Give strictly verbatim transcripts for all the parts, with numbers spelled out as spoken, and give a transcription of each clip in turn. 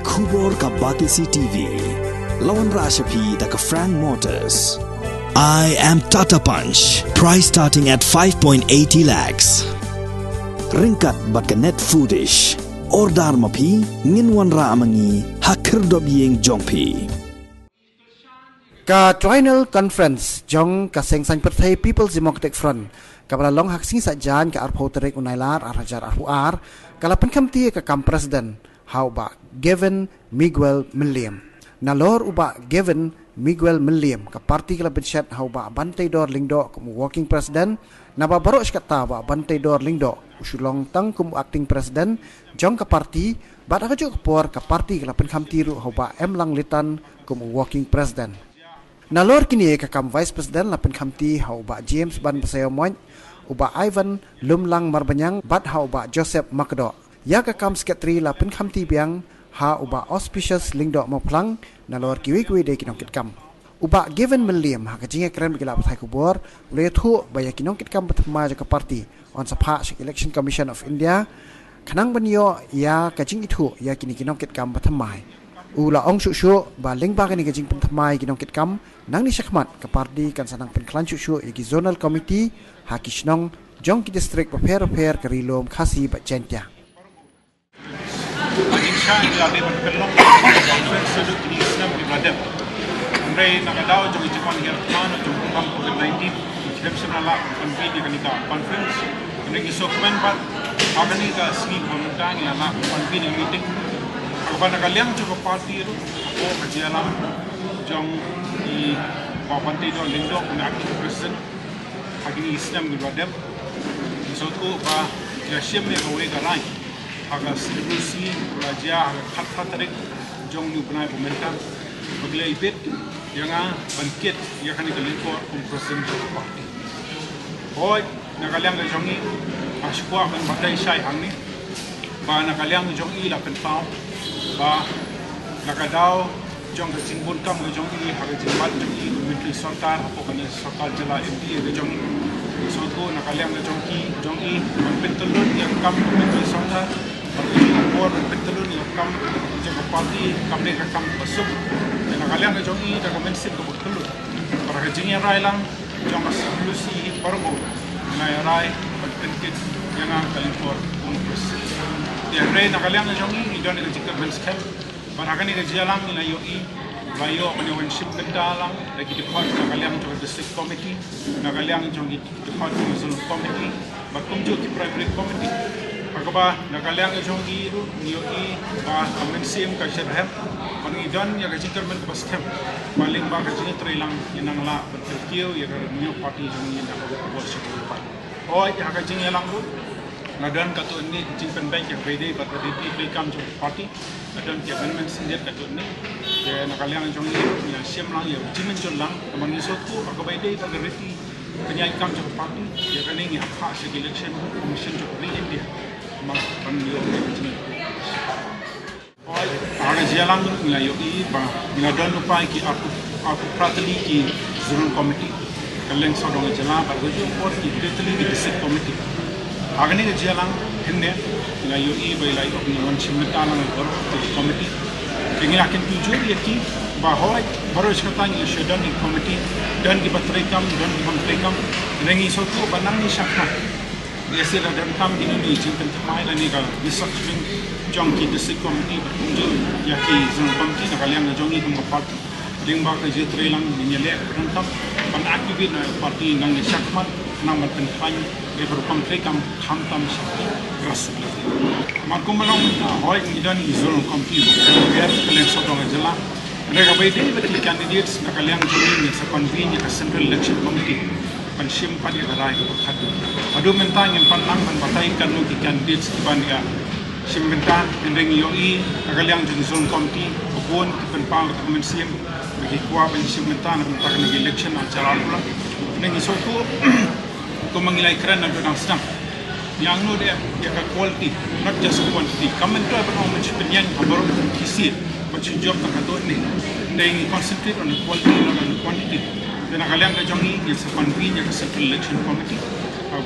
Khubor ka Batesi T V. La wanrah sha phi da ka Frank Motors. I am Tata Punch. Price starting at five point eighty lakhs. Ryngkat bad ka Net Foodish. Order ma phi, ngin wanrah ma ngi ha khyrdop ïing jong phi. Ka Triennial Conference jong ka Seng Saiñ Pyrthei People's Democratic Front, kaba la long ha ka sngi Saitjaiñ ka arphew tarik u Nailar ar hajar arphew ar, ka la pynkhamti ïa ka kam president ha u Bah Gavin Miguel Mylliem. Nalor u Bah Gavin Miguel Mylliem, ka party ka la bynshet ha u Bah Banteidor Lyngdoh kum u working president, naba baroh shi katta u Bah Banteidor Lyngdoh u shu long tang kum u acting president jong ka party, bad ha kajuh ka por ka party ka la pynkhamti ruh ha u Bah Emlang Litan kum u working president. Nalor kine ka kam vice president la pynkhamti ha u Bah James Banbasaïawmoit, u Bah Ivan Lumlang Marbaniang bad ha u Bah Joseph Makdoh. Ïa ka kam secretary la pynkhamti biang ha u Bah Auspicious Lyngdoh Mawphlang, nalor kiwei kiwei de ki nongkitkam. U Bah Gavin Mylliem ha ka jingïakren bad ki lad pathai khubor u la ïathuh ba ïa ki nongkitkam ba thymmai jong ka party yn sa phah sha ka Election Commission of India khnang ban ïoh ïa ka jingithuh ïa kine ki nongkitkam ba thymmai. U la ong shuh shuh ba lyngba kane ka jingpynthymmai ki nongkitkam, nangne shakhmat ka party kan sa nang pynkhlaiñ shuh shuh ïa ki zonal committee ha ki shnong jong ki district bapher bapher ka Ri Lum Khasi bad Jaiñtia. Ka jingshai ka la dei ban pynlong conference shaduh kine ki snem kiba la dep. Hynrei na ka daw jong ka jingwan ïa ka jong ka bam covid nineteen, ngi shem shem la lah ban convene ïa kane ka conference. Hynrei ngi sngewkmen bad ha kane ka sngi kaba mynta ngi la lah ban convene ïa ka meeting. Haba na ka liang jong ka party ruh, hapoh ka jingïalam jong i Bah Banteidor Lyngdoh, kum i acting president, ha kine ki snem kiba la dep, ngi sngewthuh ba ngi la shim ïa kawei ka rai ha ka snieh rusi kaba la jia ha ka khatphra tarik jong une u bnai ba mynta, ba ki la ibit ïa nga ban kit ïa kane ka lyngkor kum president jong ka party. Hooid, na ka liang ka jong ngi, nga shu kwah ban batai shai hangne ba na ka liang ka jong i la pynpaw ba na ka daw jong ka jingbun kam ka jong i ha ka jingbat jong i kum u myntri sorkar hapoh kane ka sorkar jylla M D A ka jong i. Ngi sngewthuh na ka liang ka jong ki, jong i, ban pyntyllun ïa ka kam u myntri sorkar, bad ka jingkyrpad ban pyntyllun ïa ka kam jong ka party kam dei ka kam kaba suk. Te na ka liang ka jong i, da ka mynsiem kaba kyllut, bad ha ka jingïarai lang jong ka solusi hi baroh, ngi la ïarai ban pynkit ïa nga ha ka lyngkor Congress. Te hynrei na ka liang ka jong i, ngi don ka jingkyrmen skhem. Bad ha kane ka jingïalang ngi la ïohi, la ïoh ban ïa wan shim bynta lang da ki dkhot na ka liang jong ka District Committee, na ka liang jong ki dkhot jong ka Zonal Committee, bad kumjuh ki Primary Committee. Ha kaba na ka liang ka jong ngi ruh ngi ïohi ba ka mynsiem ka shitrhem, bad ngi don ïa ka jingkyrmen kaba skhem ba lyngba ka jingïatreilang ngin nang lah ban kyntiew ïa ka New Party jong ngi na ka bor sha ka bor. Hooid, ha ka jingïalang ruh la don katto katne ki jingpynbeit ïa ka baidei bad ka riti treikam jong ka party. La don ki amendments khyndiat katto katne. Te na ka liang jong ngi ngi la shim lang ïa u jingmynjur lang, namar ngi sngewthuh ba ka baidei bad ka riti pynïaid kam jong ka party, ïa kane ngi hap phah sha ka Election Commission jong ka ri India. Namar ban ïoh ïa ka jingmynjur. Hooid, ha ka jingïalang ruh ngi la ïohi ba ngi la don lypa ki arphew, arphew phra tylli ki Zonal Committee, kylleng sawdong ka jylla, bad kajuh ka por ki hynriew tylli ki District Committee. Ha kane ka jingïalang hynne ngi la ïohi ba ngi la ïoh ban wan shim bynta lang baroh ki committee. Te ngi la kyntu jur ïa ki ba hooid, baroh shi katta ngi la shu don ki committee, don kiba treikam, don ki bym treikam. Hynrei ngi sngewthuh ba nangne shakhmat Lehse la donkam ïa kine ki jingpynthymmai lane ka restructuring jong ki District Committee bad kumjuh ïa ki Zonal Committee na ka liang ka jong ngi kum ka party. Lyngba ka jingtreilang ngin ïaleh ba donkam ban activate na ka party nangne shakhmat khnang ban pynkhlaiñ ïa ka rukom treikam khamtam sha ki grassroots level. Namar kumba long mynta hooid ngi don ki Zonal Committee ba ka liang sawdong ka jylla. Hynrei kaba ïadei bad ki candidates na ka liang jong ngi ngin sa convene ïa ka Central Election Committee ban shim pat ïa ka rai kaba khadduh. Haduh mynta ngim pat nang ban batai katno ki candidates kiban ïa shim bynta, hynrei ngi ïohi na ka liang jong ki Zonal Committee ba bun ki pynpaw ka mynsiem ba ki kwah ban shim bynta na ka bynta kane ka election ha Jalal Pula. Hynrei ngi sngewthuh kumba ngi la ïakren naduh dang sdang, ngi angnud ïa ka quality, not just quantity. Kam myntoi ban ong ban shu pynïeng ha baroh ki seat ban shu jop tang katto katne. Hynrei ngi concentrate on the quality, not on the quantity. Te na ka liang ka jong ngi ngin sa convene ïa ka Central Election Committee,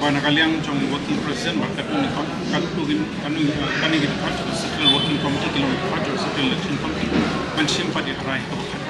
ba na ka liang jong ngi Working President bad katto katne, katto katne, katne ki department, Central Working Committee ki long department. election campaign, ban shim pat ïa ka rai kaba